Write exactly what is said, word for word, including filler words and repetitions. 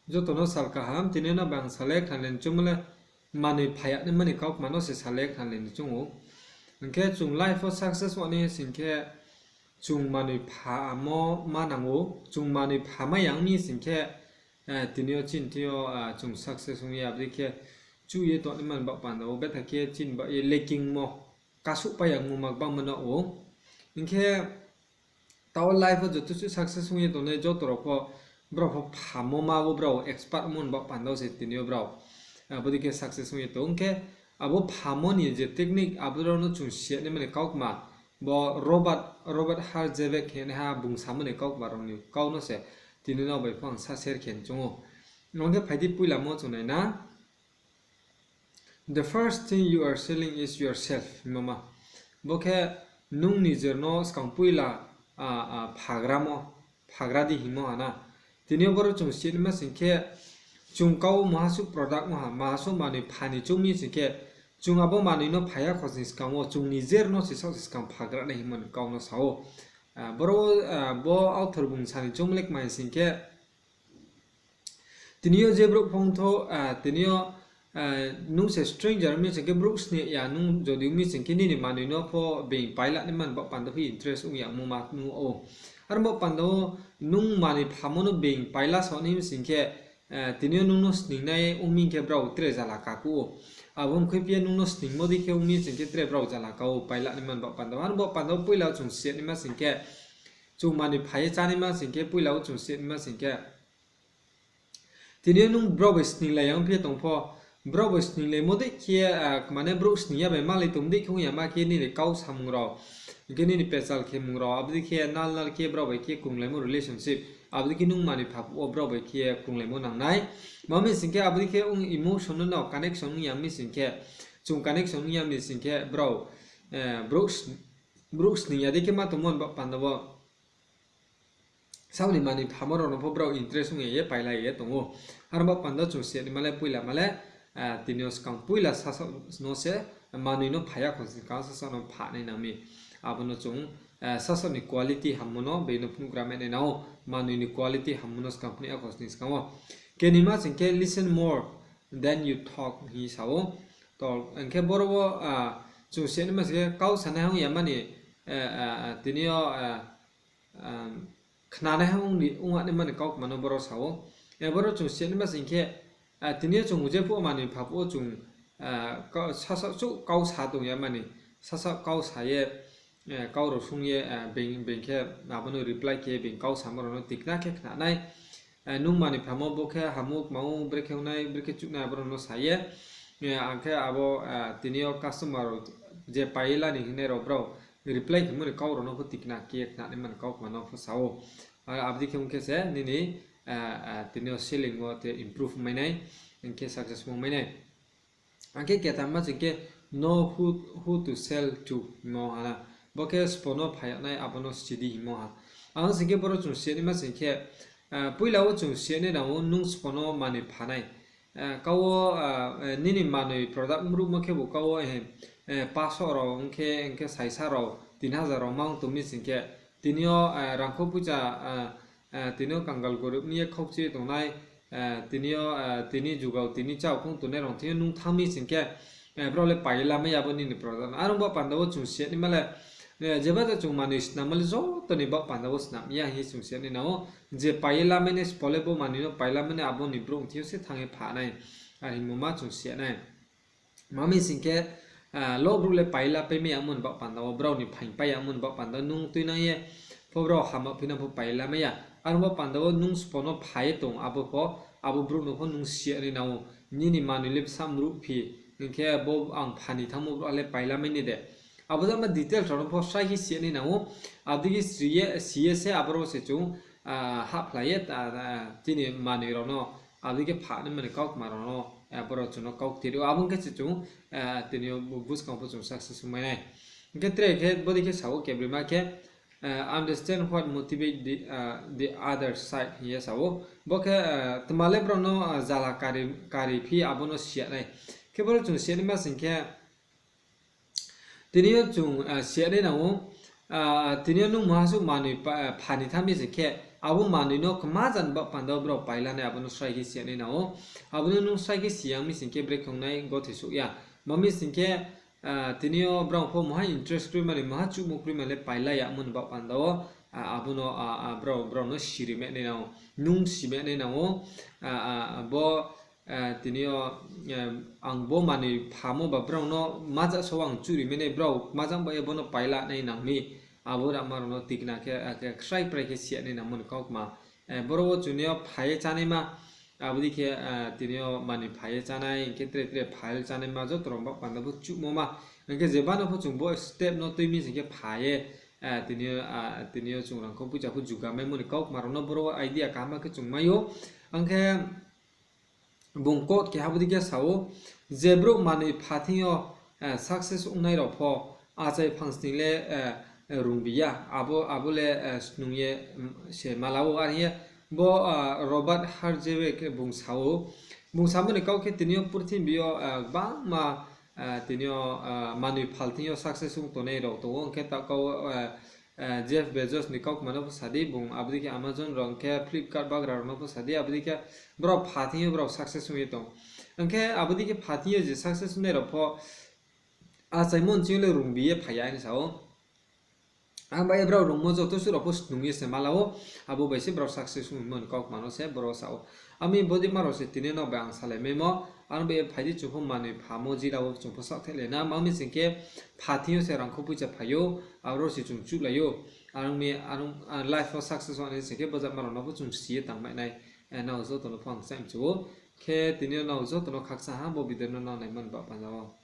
Joto no sal kaham, tini no bang salai khnalai ni choungmo le, manoi pha ya naima ni kaukma no se salai khnalai ni choung ou. Hing khe chung life wo success ong nai sing khe, chung manoi phamo ma nang ou, chung manoi pha mai ya ong mi sing khe, tini yo chini thing yo chung success ong ya, abo dei khe chuh ye tongnaima ni baoh panda wo, betha khe chini baoh ye lekingmo, kasuhpai ya ongmo ma gbangma no ou. Hing khe, taoh life wo joto suh success ong ye tongnai joto rao pho, brao pho phamo ma wo brao expert ongmo ni baoh panda wo se tini yo brao abo dei khe success ong ye tong khe, abo phamo ni je technique abo rao no chung si ya naima ni kaukma, bo Robert, Robert Herjavec khe naiha bung samo ni kaukma rao ni kau no se tini no bai pho ang sa share khe ni choung ou. Ong khe phai di poilamo chung nai na. The first thing you are selling is yourself hingmo ma. Bo khe nung nijer no skang poila phagramo, phagra di hingmo ha na. Tini yo boro chung si ya naima sing khe, chung kau maha suh product ong ha, maha suh manoi pha ni choung mi sing khe, chung abo manoi no pha ya khosni skang wo chung nijer no se saoh se skang phagra nai hingmo ni kau no sa ou. Boro, bo author bung sa ni choungmo le kma hing sing khe, tini yo je brouh phongthou, tini yo, nung se stranger ong mi sing khe brouh sni ya nung jodi ong mi sing khe nini manoi no pho being paila naima ni baoh panda pho interest ong ya ongmo ma nuh ou. Aro baoh panda wo nung manoi phamo no being paila sao nai mi sing khe, tini yo nung no sningnai ong mi khe brao tre jala kakuh ou. Abo mkhui phi ye nung no sningmo dei khe ong mi sing khe tre brao jala ka ou paila naima ni baoh panda wo. Aro baoh panda wo poila chung si ya naima sing khe, chung manoi pha ye chánaima sing khe, poila wo chung si ya naima sing khe, tini yo nung brao bai sninglai ya ong phi ye tong pho, brao bai sninglaimo dei khe, mane brouh sning ya bai malai tong dei khe ong ya ma khe nini kau samung rao, hing khe nini pechal khemung rao, abo dei khe nal nal khe brao bai khe krunglaimo relationship, abo dei khe nung manoi pha phuh wo brao bai khe krunglaimo nang nai. Ma mi sing khe abo dei khe ong emotional no connection ong ya mi sing khe, chung connection ong ya mi sing khe brao, brouh sning ya dei khe ma tongmo ni baoh panda wo saoh ni manoi phamo rao no pho brao interest ong ya ye paila ye tong ou. Aro baoh panda chung si ya naima le poila ma le, tini yo skang poila sasaoh no se manoi no pha ya khosni skang sasaoh no pha nai nang mi. Abo no chung, sasaoh ni quality hammo no being no phnuhgra mai nai nang ou, manoi ni quality hammo no skang phnuh ya khosni skang wo. Kenima sing khe listen more than you talk hing sa ou. To, hing khe boro wo, chung si ya naima sing khe kau sanaiha ong ya mani, tini yo, khnanaiha ong ni, ong ya naima ni kaukma no boro sa ou. Boro chung si ya naima sing khe, tini yo chung je phuh wo manoi pha phuh wo chung, sasaoh chouh kau sa tong ya mani, sasaoh kau sa ye, kau rao sung ye, being, being khe abo no reply khe being kau samo rao no tikna khe khna nai. Nung manoi phamo bo khe hamo kma ou, brekhe ong nai, brekhe chuh nai, abo rao no sa ye, ang khe abo, tini yo customer rao je pai ye la ni hingnai rao brao reply khemo ni kau rao no pho tikna khe khna naima ni kaukma no pho sa ou. Abo dei khe ong khe se nini, tini yo selling wo te improve ong mai nai, hing khe successful ong mai nai. Ang khe kethamma sing khe know who, who to sell to hingmo ha na. Bo khe sbo no pha ya nai abo no si di hingmo ha. Ang sing khe boro chung si ya naima sing khe, poila wo chung si ya nai nang ou nung sbo no manoi pha nai. Kau wo, nini manoi product mruhmo khebu kau wo, pasoh rao ong khe, ong khe saisa rao, tin hajar rao ma ong tong mi sing khe, tini yo, rangkho poicha, tini yo kangal gorib ni ye khaukchi tongnai, tini yo, tini jugao tini chao khong tongnai rao thing yo nung thanng mi sing khe, brao le pai ye lamai ya bo nini product no. Aro baoh panda wo chung si ya naima le, jeba je chung manoi snammo le joto ni baoh panda wo snam ya hing ye chung si ya nai nang ou. Je pai ye lamai nai sbo le bo manoi no pai lamai nai abo ni brouh thing yo se thanng ye pha nai. Are hingmo ma chung si ya nai. Ma mi sing khe, lo brouh le pai ye lapai mai yamo ni baoh panda wo, brao ni phaing pai yamo ni baoh panda wo nung tuinang ye pho brao hama phinang pho pai ye lamai ya. Aro baoh panda wo nung sbo no pha ye tong abo pho, abo brouh no pho nung si ya nai nang ou. Nini manoi le bsa mruhphi, hing khe bo ang pha ni thanngmo brouhha le pai lamai nai de. Abo jama details rao no pho srai khe si ya nai nang ou. Abo dei khe si ye, si ye se aboro se chung, hahphla ye, chini manoi rao no, abo dei khe pha naima ni kaukma rao no, aboro chung no kau ktir ou. Abo ong khe se chung, tini yo buskang pho chung success ong mai nai. Hing khe tre khe bodei khe sa ou kebrima khe, understand what motivate the, the other side hing ye sa ou. Bo khe, tma le brao no, jala kari, kari phi abo no si ya nai. Khe boro chung si ya naima sing khe, tini yo chung, si ya nai nang ou, tini yo nung maha suh manoi pha ni thanng mi sing khe, abo manoi no kma jani baoh panda wo brao paila nai, abo no srai khe si ya nai nang ou. Abo no nung srai khe si ya mi sing khe brekhe ong nai, gothoi souh ya. Ma mi sing khe, tini yo brao pho maha interest kroi mani, maha chuhmo kroi mani le paila ya mo ni baoh panda wo, abo no, brao, brao no siri ma nai nang ou, nung si ma nai nang ou. Bo, tini yo, ang bo manoi phamo ba brao no maja so ang chuhri ma nai, brao maja bai ye bo no paila nai nang mi. Abo rama rao no tikna khe, khe srai prai khe si ya nai nang mo ni kaukma. Boro wo chung ni yo pha ye chánaima, abo dei khe, tini yo manoi pha ye chánai, hing khe tre tre pha ye chánaima, joto rao baoh panda pho chuhmo ma. Hing khe jeba no pho chung bo step no tui mi sing khe pha ye, tini yo, tini yo chung rangkho poicha pho juga maimo ni kaukma rao no boro wo idea kaham khe chung mai ou. Ang khe bung quote keha abo dei khe sa ou, je brouh manoi pha thing yo success ongnai rao pho achai phang sning le rungbi ya, abo, abo le snung ye se ma la ou. Are hing ye bo Robert Herjavec bung sa ou, bung samo ni kau khe tini yo purthimbi yo gbangma tini yo manoi phal thing yo success ong tongnai rao tong ou, hing khe ta kau Jeff Bezos ni kaukma no pho sa di, bung abo dei khe Amazon rao, hing khe Flipkart bagra rao no pho sa di, abo dei khe brao pha thing yo brao success ong ye tong. Hing khe abo dei khe pha thing yo je success ongnai rao pho achaimo nching yo le rungbi ye phai ya hing sa ou. Ang bai ye brao rungmo joto suh rao pho snung ye se ma la ou, abo bai se brao success ongmo ni kaukma no se boro sa ou. Ami bodei ma rao se tini nrao bai ang salai maimo, aro bai ye phai di chung pho manoi phamo jila wo chung pho saohthaih le na, ma mi sing khe pha thing yo se rangkho poicha phai ou, aro se chung chuhlai ou. Aro mi, aro, life wo success ong nai sing khe bojama rao no pho chung si ye tangmai nai, nrao joto no pho ang kchaih mchu ou. Khe tini yo nrao joto no khakchang ha bo video no nrao naimo ni baoh panda wo.